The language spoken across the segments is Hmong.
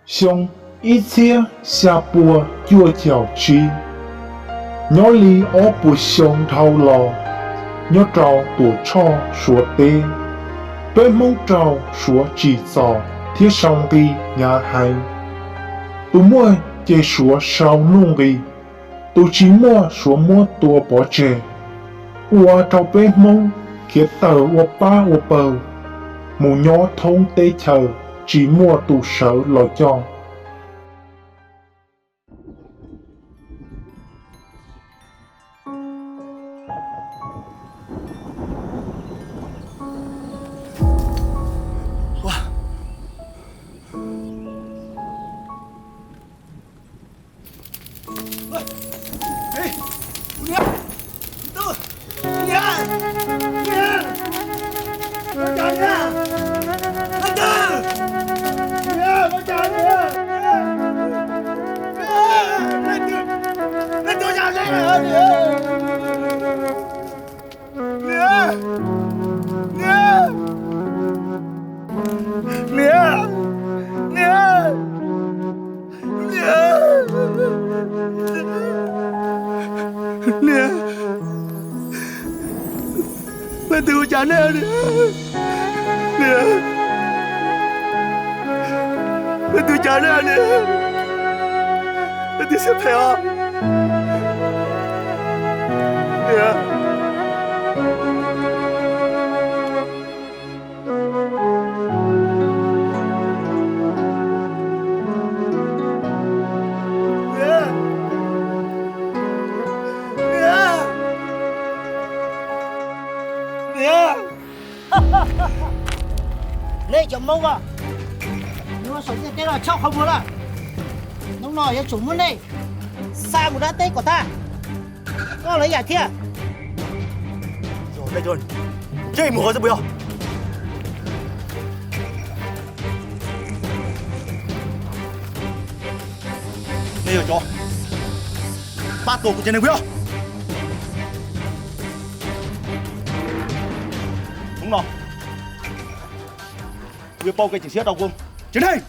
Xyoo ib txhiab xya pua cuaj caum tsib, nyob li ob puas xyoo dhau los, nyob rau Tuam Tshoj Suav teb, peb Hmoob raug Suav tsim txom thiab sau nqi hnyav heev. Tus muaj ces Suav sau nuj nqis, tus tsis muaj Suav muab tua pov tseg, ua rau peb Hmoob khiav tawm ua pab ua pawg mus nyob thoob teb chaws tsis muaj tus sawv los coj. Niam, niam, niam, niam, niam, leej twg ua cas nej niam? Niam, leej twg ua cas nej niam? Leej twg siab phem os? Niam. Nej cov Hmoob os, nyob saum ntiaj teb no tshaj qhov muag lawm. Hnub no yuav tsum muab nej xa mus dab teb kom tag, koj lawv yam thiab. Yog nej cov ntsej muag qhov xwb puas yog? Nej yog cov pab tua kuv cov neeg puas yog? Hnub no kuv yuav pauj kev sim siab rau kuv tsev neeg.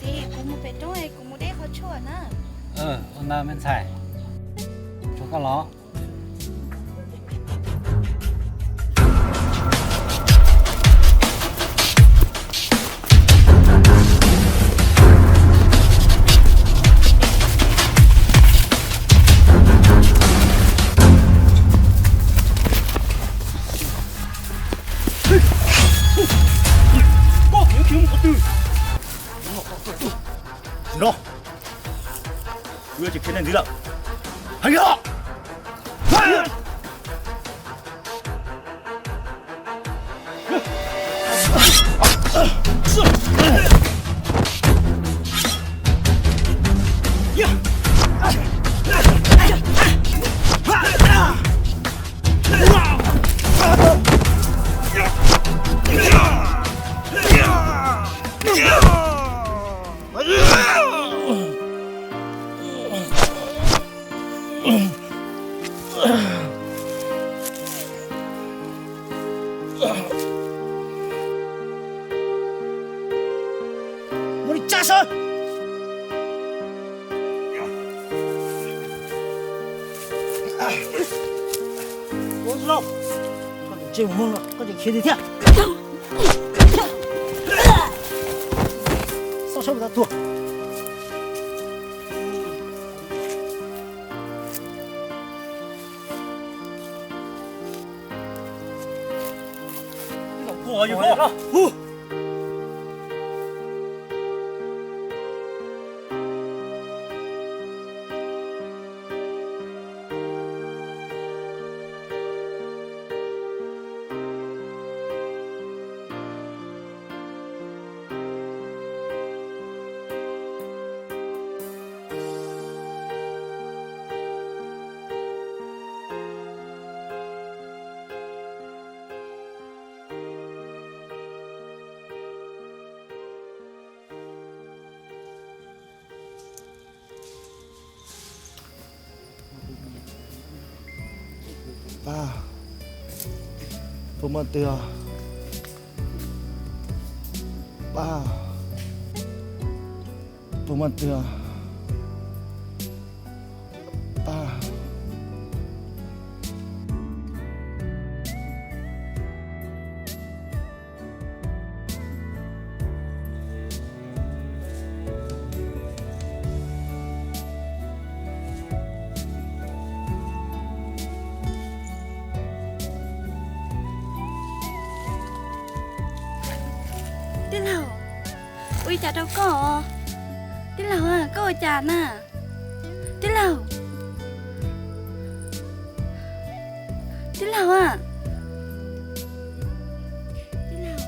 Txiv, kuv mus pem roob es kuv mus deb qhov tshuaj na. Ua ntawd me ntxhais, tsuav koj los. Koj khiav khiav mus qhov twg? Nim no kuv yuav tsis qhia nej ntxiv lawm. Heev li os! Mus li tsab sawv. Ua zoo. Tseem hmo no koj tseem khiav twg thiab? Sab sab tau tuag. Pab, puas muaj twg os? Pab, puas muaj twg os? Pab. Tij laug, ua li cas rau koj? Tij laug, koj ua cas na? Tij laug, tij laug, tij laug,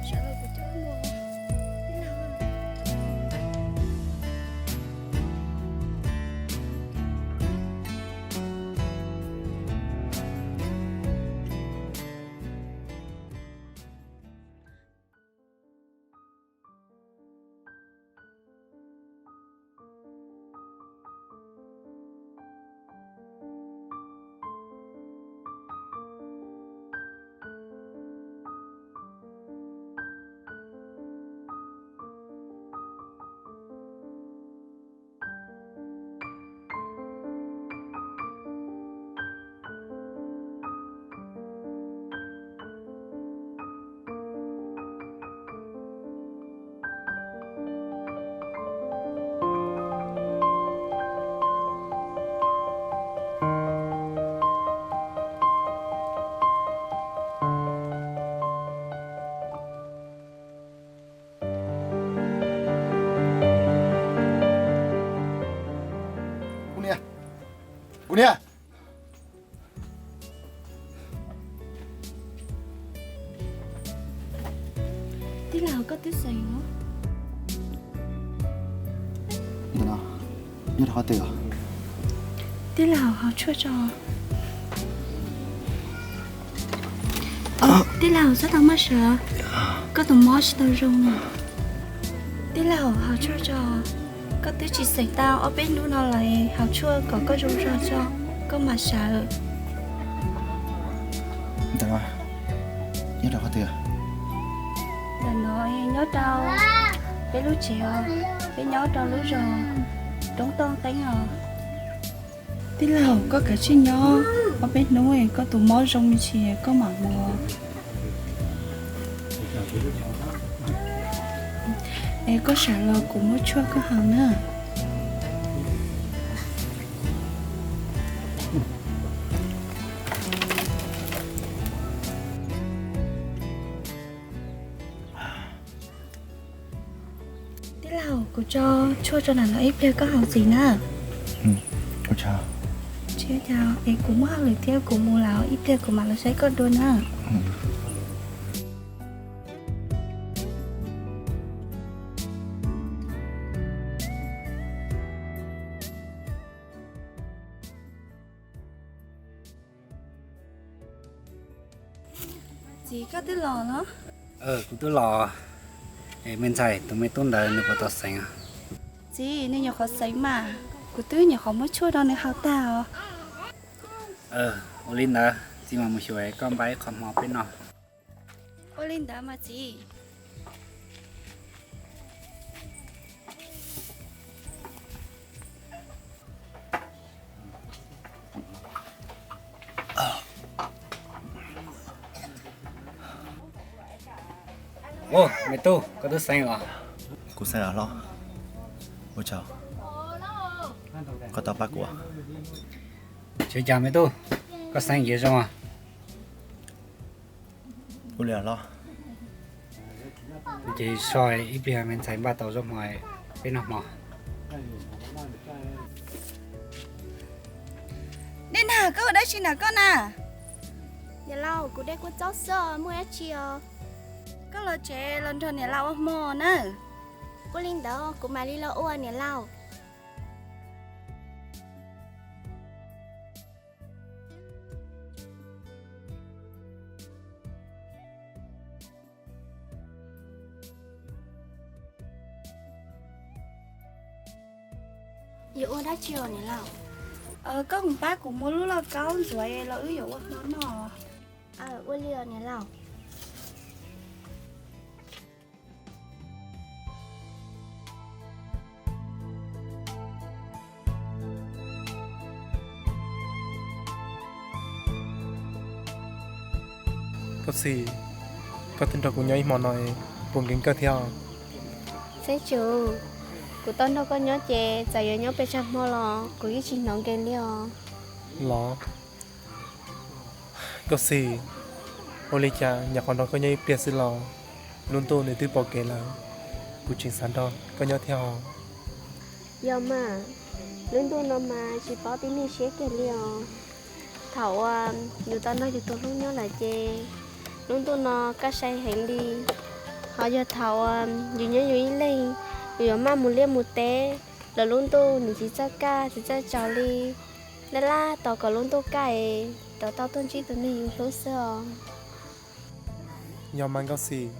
sawv los kuv coj mus. Tij laug. Kuv niam, kuv niam. Tij laug, koj twb xeem os. Ntawm no nyob rau qhov twg os? Tij laug, hau tshuaj tso. Tij laug, txhob tau maj sawv, koj tus mob tsis tau zoo na. Tij laug, hau tshuaj tso, koj twb tsis xeem tau ob peb hnub no lawm, hau tshuaj kom koj zoo zog tso, koj mam sawv. Ntawm no nyob rau qhov twg? Ntawm no nyob rau peb lub tsev os, peb nyob rau lub zos Roob Toj Teeb os. Tij laug, koj kav tsij nyob ob peb hnub, koj tus mob zoo me ntsis koj mam mus. Es koj sawv los kuv muab tshuaj koj haus na. Tij laug, kuv tso tshuaj rau ntawm no ib pliag koj haus ntxiv na. Es kuv muaj hauj lwm thiab, kuv mus lawm, ib pliag kuv mam los saib koj dua na. Txiv, koj twb los los? Kuv twb los. Es me ntxhais, tus me tub ntawd nws puas tau xeev? Txiv, nws nyuam qhuav xeev mas, kuv twb nyuam qhuav muab tshuaj rau nws haus tag os. Ua li ntawd txiv mam mus xyuas, koj npaj ib qho hmo peb noj. Ua li ntawd mas txiv. Ua, me tub, koj twb xeeb los? Kuv xeeb los hlob. Ua tsaug, koj tau pab kuv. Tsis ua cas me tub, koj xeeb yeej zoo. Ua li hlob. Ces so ib pliag me ntxhais npaj tau zaub hmo peb noj hmo. Dej Nag, koj ua dab tsi na koj na? Niam laus, kuv de kua txob xwb os, muaj dab tsi os? Koj los tsev los nrog niam laus ua hmo na. Ua li ntawd kuv mam li los ua niam laus. Yuav ua dab tsi os niam laus? Koj mus pab kuv muab lub lauj kaub ntxuav los wb yuav ua hmo noj. Ua li os niam laus. Koj Xis, koj twb nrog kuv nyob ib hmo no, puas nkees koj thiab? Xeeb Tsu, kuv tau nrog koj nyob ces txawm yuav nyob pes tsawg hmo los kuv yeej tsis hnov nkees li os. Los, Koj Xis, ua li cas nyuam qhuav nrog koj nyob ib pliag xwb los lub ntuj nws twb pom kev lawm, kuv tseem xav nrog koj nyob thiab os. Yog mas, lub ntuj no mas tsis paub tib neeg siab kiag li os. Thaum uas yus tau nrog yus tus hlub nyob lawm ces lub ntuj no kaj sai heev li. Ho yog thaum uas yus nyob yus ib leeg, yus yuav maj mus liaj mus teb, los lub ntuj nws tsis txawj kaj tsis txawj tsaus li. Laj laj tos kom lub ntuj kaj es rov tau tuaj ntsib tus neeg yus hlub xwb os. Yog mas Nkauj Xis.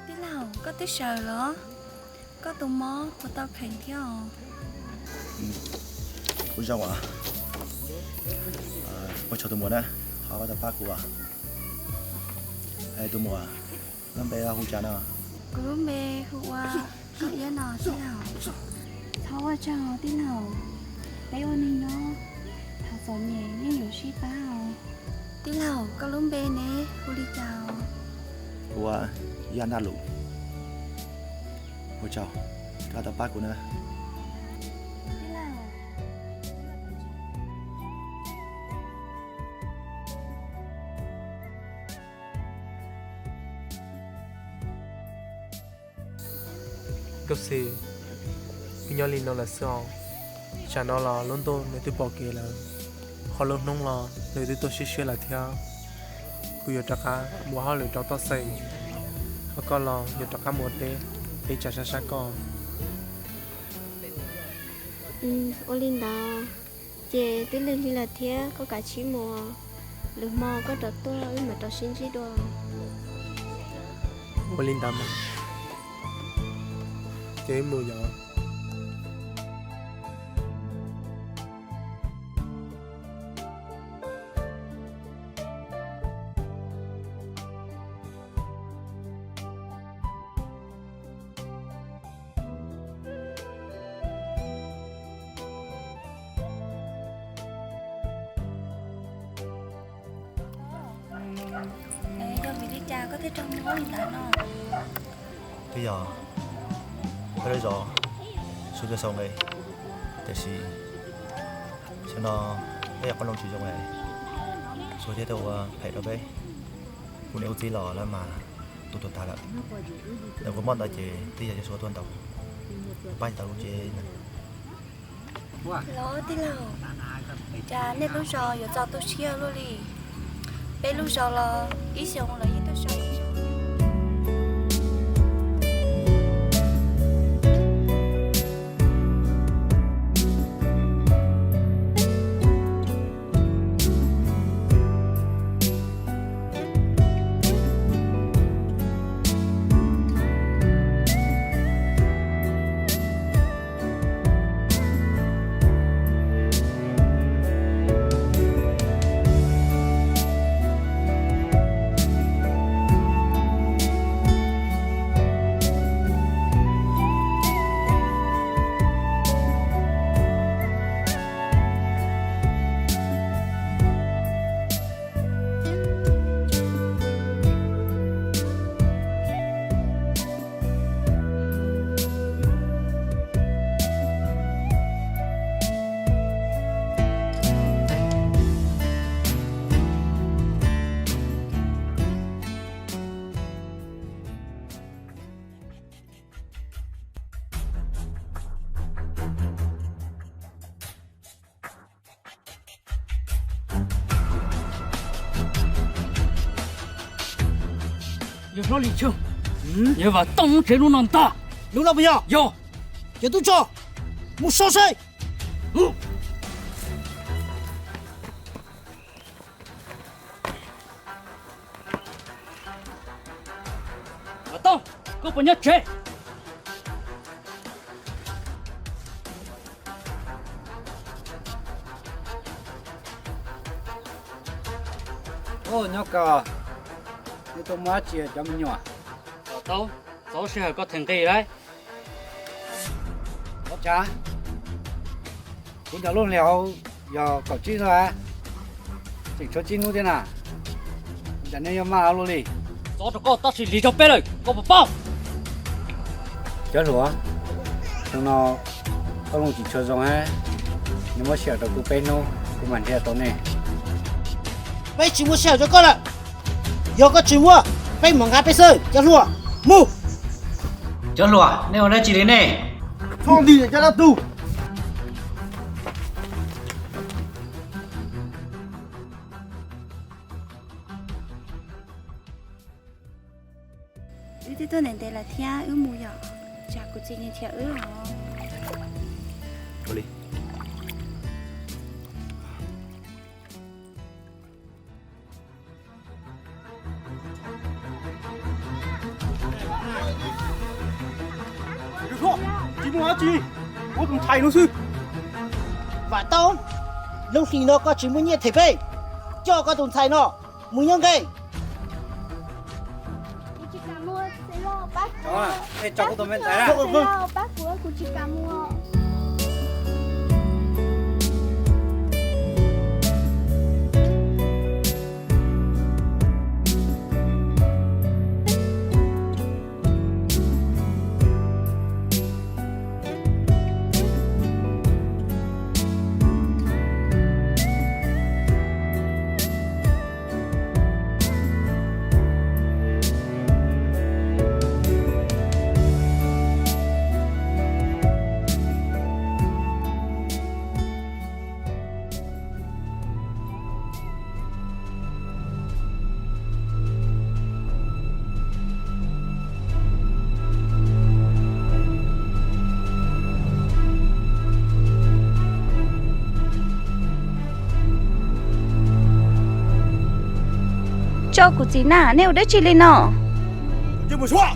Tij laug, koj twb sawv los? Koj tus mob puas tau kheev thiab os? Kuv zoo os. Ua tsaug tus muam na, qhov koj tau pab kuv os. Tus muam, koj lub npe hu cas no? Kuv lub npe hu ua Koob Iab no tij laug. Thov ua tsaug tij laug, peb ua neeg nyob, thaum txom nyem yeej yuav sib pab os. Tij laug, koj lub npe ne hu li cas? Hu ua Yaj Ntaj Lus. Ua tsaug, koj tau pab kuv na. Nkauj Xis, wb nyob li no lawm xwb os. Tsam no los lub ntuj nws twb pom kev lawm, ho lub hnub los nws twb tuaj siab siab lawm thiab. Kuv yuav rov qab mus ua hauj lwm rau toj xeem, ho koj los yuav rov qab mus ua teb, peb tsam sab sab koj. Ua li ntawd ces twb lig lig lawm thiab, koj kav tsij mus, lwm hmo koj rov tuaj wb mam rov sib ntsib dua. Ua li ntawd mas, ces wb mus yom. Yog vim li cas koj thiaj raug mob li ntawd no? Twb yog peb lub zos xub twb xau nqe, tiam sis xyoo no peb yog qoob loo tsis zoo, xua thiab tuaj ua phem rau peb. Kuv niam kuv txiv los lawv mas tu tuag tag lawm. Ntawm kuv mob ntawd ces twb yog cov xua tuaj ntaus, kuv pab tsis tau lub tsev. Los tij laug, cas nej lub zos yuav txaus tu siab luaj li, peb lub zos los ib xyoos los yeej tuaj so ib zaug. Yog hlob Lis Tsheej, yog Vam Tooj lub tsev lub no ntag. Lub no puas yog? Yog. Cov tub rog, mus so saib. Vam Tooj, koj puas nyob tsev? Nyob kawg, neb tuaj muab dab tsi cov me nyuam? Tau, txaus sij hawm koj them nqi lawm. Txhob tsav, kuv cov lub hlis hauv yog kaum tsib hnub, tseem tshuav tsib hnub thiab na. Kuv cov nej yuav maj luaj li. Txov rau koj tab sis lig rau peb lawm, koj puas paub? Cov hluas, hnub no koj lub tsis tshua zoo, neb muab sij hawm rau kuv peb hnub, kuv mam nrhiav tau nej. Peb tsis muaj sij hawm rau koj lawm. Yog koj tsis muaj, peb mam nqa peb xwb. Cov hluas, mus. Cov hluas, nej ua dab tsi li nej? Txhob dim cov dab tug. Wb twb tuaj ntev ntev lawm thiab, wb mus yom, tsam kuv txiv nws nrhiav wb os. Tsis muaj dab tsi, muab tus ntxhais no xwb. Vam Tooj, lub hlis no koj tsis muaj nyiaj them peb, coj koj tus ntxhais no mus nyob nqe. Kuv tsis kam mus, txiv lauj, pab kuv, pab kuv, kuv tsis kam mus. Tso kuv txiv na, nej ua dab tsi li no? Mus suav,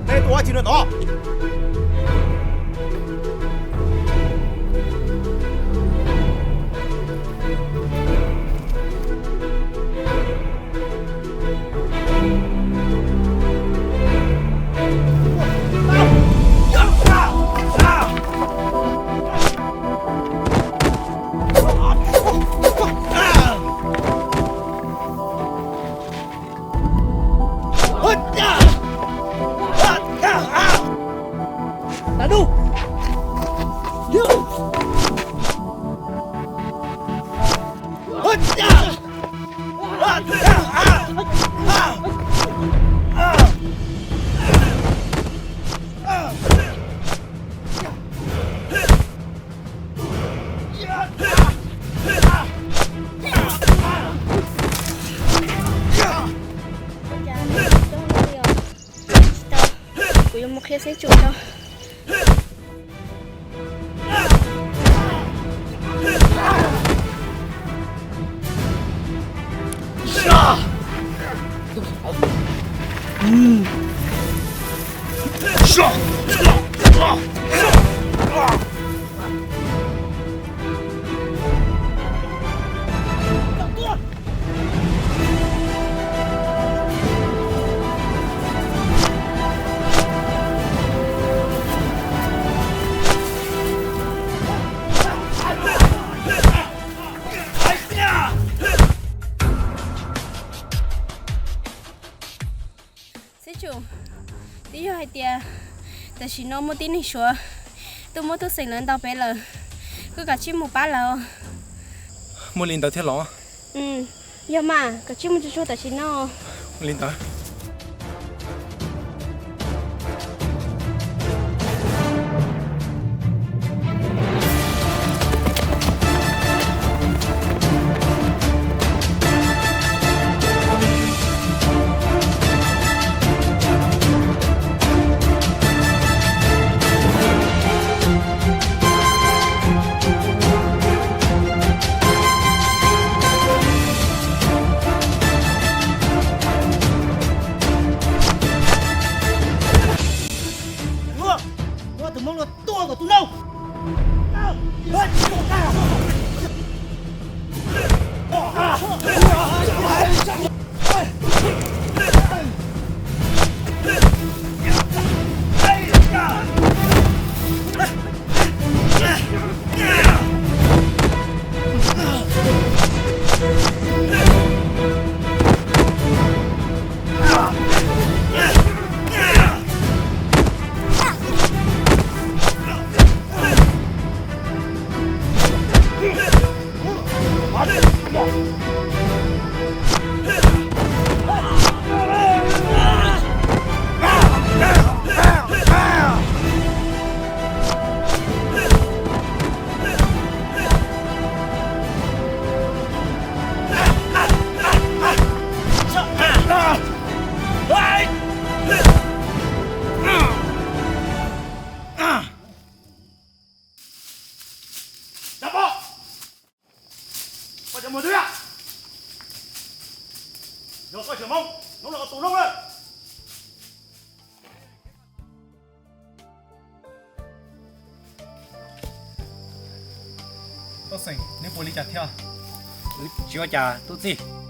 nej tua dab tsi no tod? Kuv yuav mus qhia Xeeb Tsum no. Xeeb Tsum, twb yog hais tias tam sim no muaj tib neeg Suav tuaj muab tub xeem lawv ntaus pem lawm, koj kav tsij mus pab lawv. Muaj li ntawd thiab los? Yog mas, kav tsij mus tsuag tsuag tam sim no. Li ntawd. tus no. Cov poj, koj cov muag twb yam, yog koj tseem Hmoob, hnub no koj tu noob lawm. Tuaj xeem, neb puas li cas thiab? Tsis ua cas tub txib.